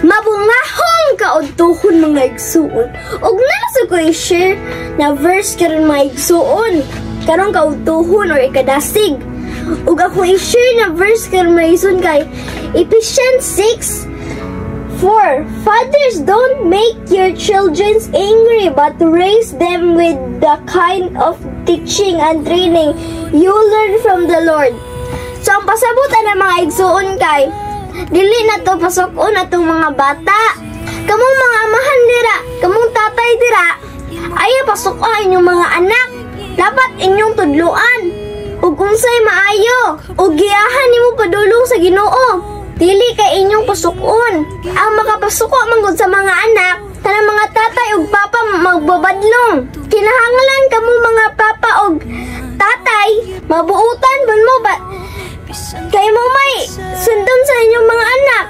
Mabungahong kaudtuhon, mga igsuon. Ug naa sa ko i-share na verse karon, mga igsuon. Karong kaudtuhon or ikadasig. Ug ako i-share na verse karon, mga igsuon, kay Ephesians 6:4. Fathers, don't make your children angry, but raise them with the kind of teaching and training you learn from the Lord. So, ang pasabot ana, mga igsuon, kay dili na to pasuk-on atong mga bata. Kamong mga amahan dira, kamong tatay dira, ayaw pasuk-on inyong mga anak. Dapat inyong tudluan ug unsay maayo ug giyahan nimo padulong sa Ginoo. Dili kay inyong pasuk-on. Ang makapasuko man gud sa mga anak, tanang mga tatay ug papa magbabadlong. Kinahanglan kamo mga papa ug tatay, mabuutan man mo ba kay mo may sundon sa inyong mga anak.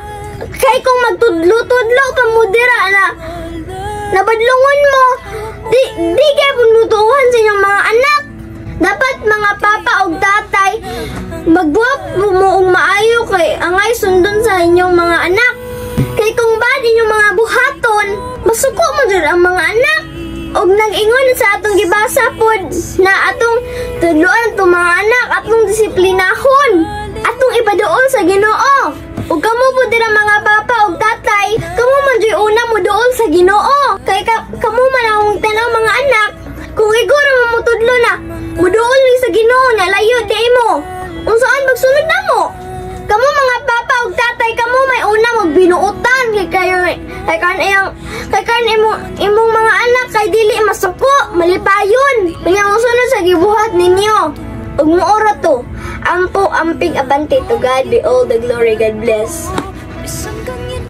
Kay kung magtudlo-tudlo pa mo dira na nabadlungon mo, di kay mutuuhan sa inyong mga anak. Dapat mga papa ug tatay, magbuhat mo og maayo kay angay sundon sa inyong mga anak. Kay kung bad inyong mga buhaton, masuko mo jud ang mga anak. Og nag-ingon sa atong gibasa pod na atong tudloan atong mga anak, atong disiplinahon, atong ipaduol sa Ginoo. Ug kamo po dira mga papa ug tatay, kamo man juy una mo duol sa Ginoo. Kay kamo man akong tanaw mga anak, kung igora mo mutudlo na, muduol ni sa Ginoo nga layo di mo. Unsaan pagsunod na mo? Kamo mga papa ug tatay, kamo may una magbinuutan kay kayo kay kan iyang kay kan imong imong mga anak kay dili masuko, malipayon. Unya mosunod sa gibuhat ninyo. Ug muora to. Ampo, amping, abante. To God be all the glory. God bless.